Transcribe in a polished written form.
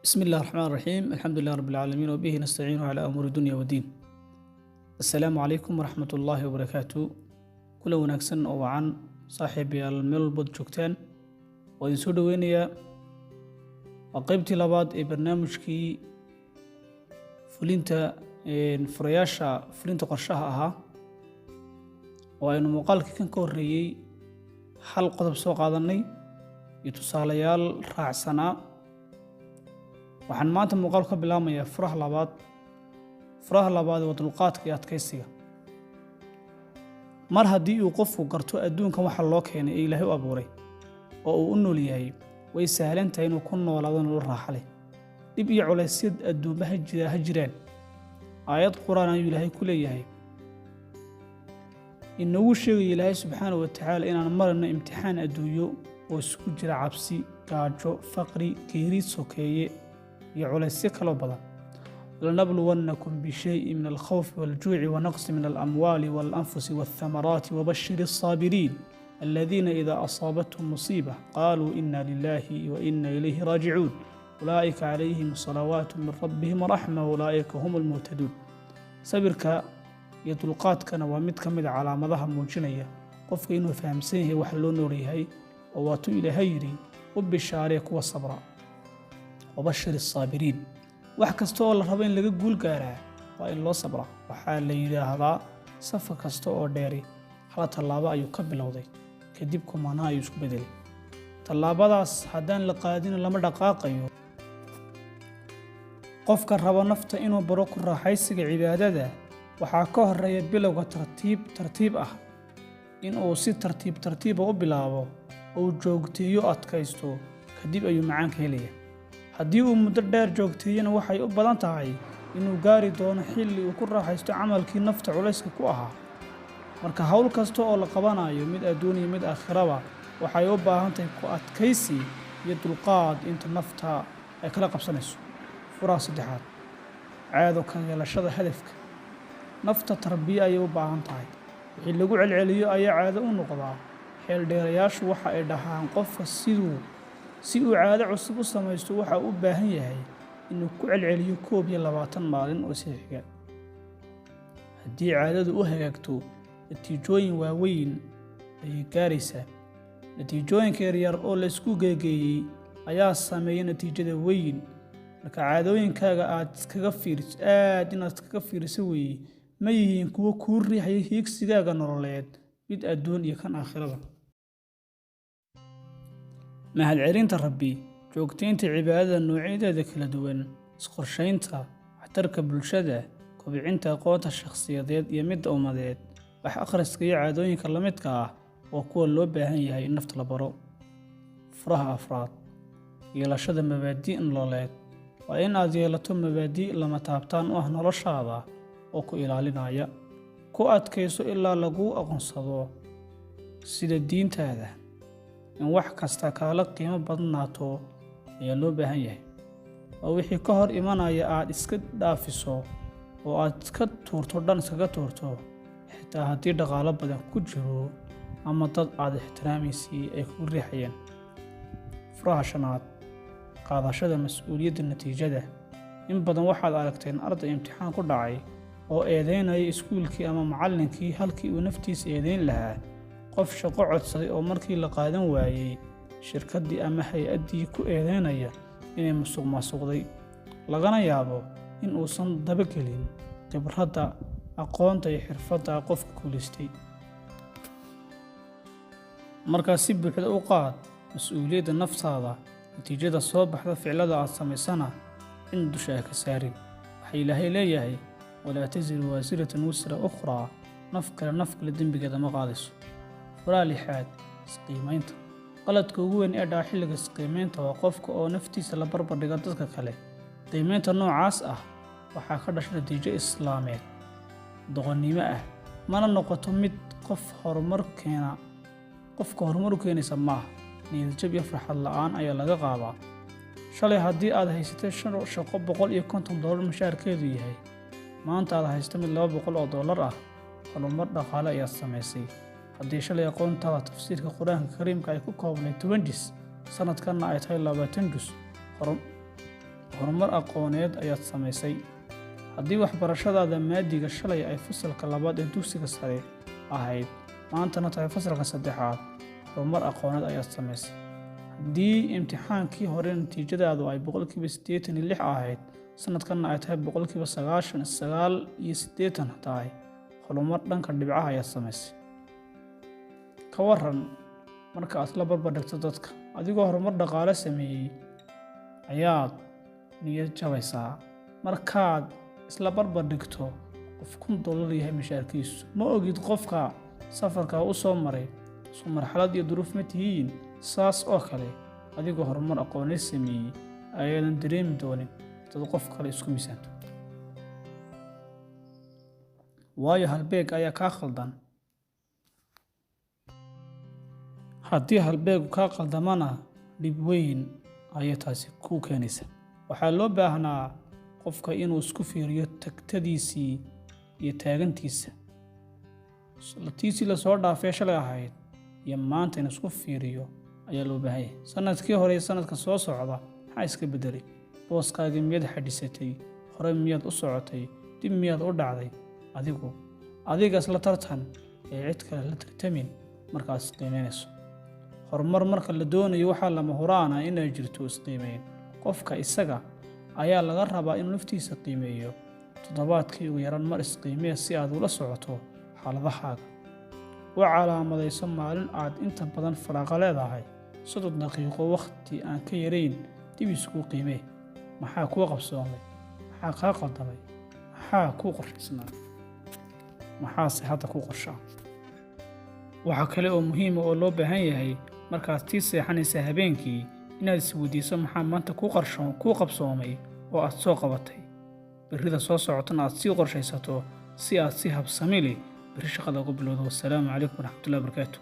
بسم الله الرحمن الرحيم، الحمد لله رب العالمين، وبه نستعين على أمور الدنيا والدين. السلام عليكم ورحمة الله وبركاته. Kulan wanaagsan oo wacan, saaxiibayaal, meel walbood joogtaan waa idin soo dhoweynayaa. Waa qeybtii labaad ee barnaamijkii fulinta furayaasha fulinta qorshaha ahaa, oo aynu muuqaalkii kan ka horreeyey hal qodob soo qaadanay iyo tusaalayaal raacsanaa. Waxaan maanta muuqaal ka bilaabmayaa furaha labaad. Furaha labaad waa dulqaadka iyo adkaysiga. Mar haddii uu qofku garto adduunkan waxa loo keenay ee Ilaahay u abuuray oo uu u nool yahay, way sahlan tahay inuu ku noolaado nolol raaxa leh. Dhib iyo culaysyad adduunba ha jira ha jiraan. Aayad Qur-aan ayuu Ilaahay ku leeyahay, inoogu sheegaya Ilaahay subxaana wa tacaala inaan marayno imtixaan adduunyo oo isku jira cabsi, gaajo, faqri, geeri sokeeye iyo culaysyo kaloo badan. لنبلونكم بشيء من الخوف والجوع ونقص من الأموال والأنفس والثمرات وبشر الصابرين الذين إذا أصابتهم مصيبة قالوا إنا لله وإنا إليه راجعون أولئك عليهم صلوات من ربهم ورحمة وأولئك هم المهتدون. Sabirka iyo dulqaadkana waa mid ka mid a calaamadaha muujinaya qofka inuu fahamsan yahay waxa loo nool yahay, oo waatuu Ilaahay yidhi: "U bishaaree kuwa sabra." وبشر الصابرين. Wax kasta oo la rabo in laga guul gaaraa waa in loo sabraa. Waxaa la yidhaahdaa safar kasta oo dheeri hal tallaabo ayuu ka bilowday, kadib kumanaa ayuu isku bedelay. Tallaabadaas haddaan la qaadin, lama dhaqaaqayo. Qofka raba nafta inuu baro ku raaxaysiga cibaadada, waxaa ka horeeya bilowga tartiib tartiib ah. In uu si tartiib tartiiba u bilaabo oo uu joogteeyo, adkaysto, kadib ayuu macaanka helaya. Haddii uu muddo dheer joogteeyana, waxay u badan tahay inuu gaari doono xilli uu ku raaxaysto camalkii nafta culayska ku ahaa. Marka hawl kasta oo la qabanayo, mid adduun iyo mid aakhiraba, waxay u baahan tahay ku adkaysi iyo dulqaad inta nafta ay kala qabsanayso. Furaha saddexaad: caado ka yeelashada hadafka. Nafta tarbiye ayay u baahan tahay. Wixii lagu celceliyo ayaa caado u noqdaa. Xeeldheerayaashu waxa ay dhahaan, qofka siduu si uu caado cusub u samaysto, waxa uu u baahan yahay inuu ku celceliyo 21 maalin oo is xiga. Haddii caadadu u hagaagto, natiijooyin waaweyn ayay gaaraysaa. Natiijooyinka yaryar oo la isku geegeeyey ayaa sameeya natiijada weyn. Marka caadooyinkaaga aad iskaga fiiriso, aad inaad iskaga fiiriso weeye: ma yihiin kuwo kuu riixaya hiigsigaaga nololeed, mid adduun iyo kan aakhiraba? Mahadcelinta Rabbi, joogtaynta cibaadada noocyadeeda kala duwan, isqorshaynta, waxtarka bulshada, kobcinta aqoonta shakhsiyadeed iyo midda ummadeed, wax akhriska iyo caadooyinka la midka ah waa kuwa loo baahan yahay in nafta la baro. Furaha afraad: yeelashada mabaadi' nololeed. Waa in aad yeelato mabaadi' lama taabtaan u ah noloshaada oo ku ilaalinaya. Ku adkayso ilaa laguu aqoonsado, sida diintaada. In wax kasta kaala qiimo badnaato ayaa loo baahan yahay, oo wixii ka hor imanaya aad iska dhaafiso oo aad iska tuurto, dhan iskaga tuurto, xitaa haddii dhaqaalo badan ku jiro ama dad aad ixtiraamaysay ay kugu riixayaan. Furaha shanaad: qaadashada mas-uuliyadda natiijada. In badan waxaad aragteen arday imtixaan ku dhacay oo eedeynaya iskuulkii ama macallinkii halkii uu naftiisa eedeyn lahaa. Qof shaqo codsaday oo markii la qaadan waayey shirkaddii ama hay-addii ku eedeynaya inay musuq maasuqday, lagana yaabo in uusan dabagelin khibradda, aqoonta iyo xirfadda qofka guulaystay. Markaa si buuxda u qaad mas-uuliyadda naftaada. Natiijada soo baxda ficlada aad samaysana cidna dusha ha ka saarin. Waxaa Ilaahay leeyahay: ولا تزر وازرة وزر أخرى. Naf kale naf kale dembigeeda ma qaadayso. Furaha lixaad: isqiimaynta. Qaladka ugu weyn ee dhaca xilliga isqiimaynta waa qofka oo naftiisa la barbardhiga dadka kale. Qiimaynta noocaas ah waxaa ka dhasha natiijo islaameed doqonnimo ah, mana noqoto mid qof horumar keena. Qofka horumar u keenaysa maaha, niyadjab iyo farxad la'aan ayaa laga qaadaa. Shalay haddii aad haysatay shaqo $150 mushaharkeedu yahay, maanta aad haysato mid $200 ah, horumar dhaqaale ayaad samaysay. Haddii shalay aqoontaada tafsiirka Qur-aanka Kariimka ay ku koobnayd 10 jis, sanadkanna ay tahay 20 jus. Horumar aqooneed ayaad samaysay. Haddii waxbarashadaada maadiga shalay ay fasalka labaad ee dugsiga sare ahayd, maantana tahay fasalka saddexaad, horumar aqooneed ayaad samaysay. Haddii imtixaankii hore natiijadaadu ay 86% ahayd, sanadkanna ay tahay 99.89% tahay, horumar dhanka dhibcaha ayaad samaysay. Ka waran marka aad la barbar dhigto dadka? Adigoo horumar dhaqaale sameeyey ayaad niyad jabaysaa markaad isla barbar dhigto qof $1000 yahay mishaarkiisu. Ma ogid qofka safarka u soo maray, isku marxalad iyo duruuf ma tihiin. Saas oo kale, adigoo horumar aqooneed sameeyey ayaadan dareemi doonin dad qof kale isku miisaanto, waayo halbeeg ayaa kaa khaldan. Haddii halbeegu kaa qaldamana, dhib weyn ayay taasi kuu keenaysa. Waxaa loo baahnaa qofka inuu isku fiiriyo tagtadiisii iyo taagantiisa, tiisii lasoo dhaafee shalay ahayd iyo maanta in isku fiiriyo ayaa loo baahan yahay. Sanadkii hore iyo sanadka soo socda maxaa iska beddelay? Booskaagii miyaad xadhisatay? Hore miyaad u socotay? Dib miyaad u dhacday? Adigu adiga isla tartan ee cid kale la tartamin markaad isqiimeynayso. Horumar marka la doonayo, waxaa lama huraana inay jirto isqiimeyn. Qofka isaga ayaa laga rabaa inuu naftiisa qiimeeyo. Toddobaadkii ugu yaraan mar isqiimee si aad ula socoto xaaladahaaga. U calaamadayso maalin aad inta badan faraaqo leedahay, 30 daqiiqo wakhti aan ka yarayn dib isku qiimee. Maxaa kuu qabsoomay? Maxaa kaa qaldamay? Maxaa kuu qorshaysnaa? Maxaase hadda kuu qorshaa? Waxaa kale oo muhiima oo loo baahan yahay, markaad sii seexanaysa habeenkii, inaad isweydiiso maxaa maanta kuu qabsoomay oo aad soo qabatay, berrida soo socotana aad sii qorshaysato si aad si habsami leh berri shaqada uga bilowdo. Wassalaamu calaykum waraxmatullahi wabarakaatu.